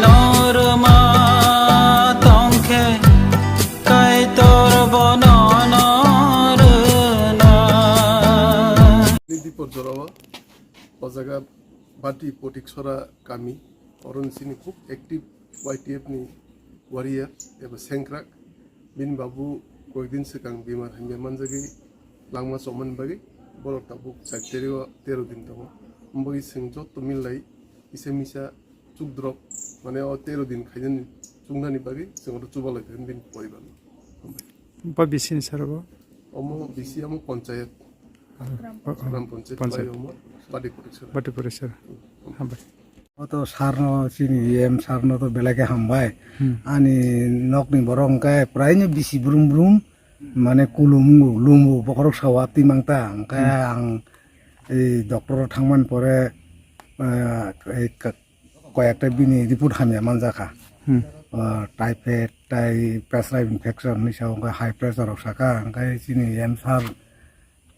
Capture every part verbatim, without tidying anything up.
Norma tongkhe Kaitor bono norna. Dipor jorao o jaga Bati Potiksora kami, oroni sini khub active Y T F ni warrior eba sengkrak. Bini babu koikdin swkang bemar hamya manjagwi langma chomani bagwi borok tabuk char tarik o tero din tongo. Omo bagwi chwng joto millai kisa misa chukdrop, mane o tero din khainani chuknani bagwi chwng oro chubalai thangwi bini poribarno. Ba bisini sara bo? Omo bisi omo panchayat, Gram panchayat Panchayat. Bai omo Bati Potiksora. Bati Potiksora. Hambai. O to sarno chini E M sarno to belai khe hambai. Hmm. Ani nokni borok hwnkhe praino bisi brum brum, mane kulum lumu bokhorok sao twi mangta. Hwnkhe Hmm. ang ei doctor o thangmani pore, ah, ei ka-, koyekta bini report hamya manjakha. Hmm. Ah, typhoid, tai pressure infection hinwi sao, hwnkhe high pressure rok sakha, hwnkhe chini E M sir,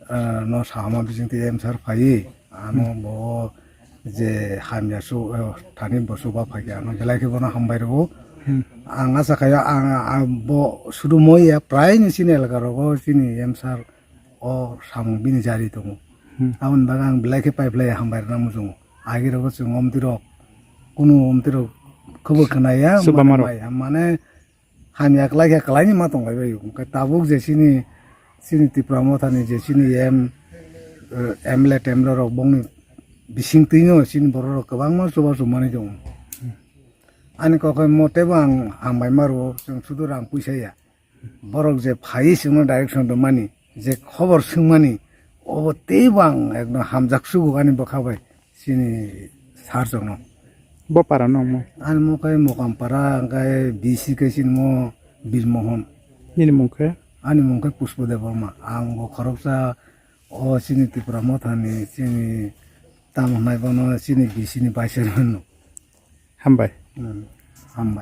ah, no sama bisingtwi E M sir phaiwi, ano Hmm. bo je hamya su, ah, thani bo suba phaikha, ano belai khe bono hambai rwo. Hmm. Ang acha khaio, ang, ang bo sudu moi ya, prai ni chini elaka rogo chini E M sir o samung bini jari tongo. Hmm. Aboni bagwi ang belai khe pai phlai hambai rwna muchungo. Agi rogo chwng omtwi rok, kunu omtwi rok khobor khna ya, Chuba mane maro. Mai ya, mane hamya kwlai khe kwlai ni ma tong lai bai. Hwnkhe tabuk je chini, chini Tipra Motha ni je chini M, eh, M L A, M L A rok bongni bisingtwi no chini borok rok kwbangma chuba chumani tongo. Ani kok hai mo teibo ang hambai ma rwo, chwng sudu rang puisa ya. Borok je phaiwi chwngno direction rwmani, je khobor swngmani, obo teibo ang ekdom hamjak sugo ani bwkha bai chini sir chwngno. Bo para no omo? Ani mung khe Mokampara, hwnkhe B C khe chini mo Birmohon. Nini mung khe? Ani mung khe Pushpa Debbarma. Ang bo khoroksa o chini Tipra Mothani chini tamo hwnai bono chini B C ni vice chairman no. Hambai. Hmm, hambai.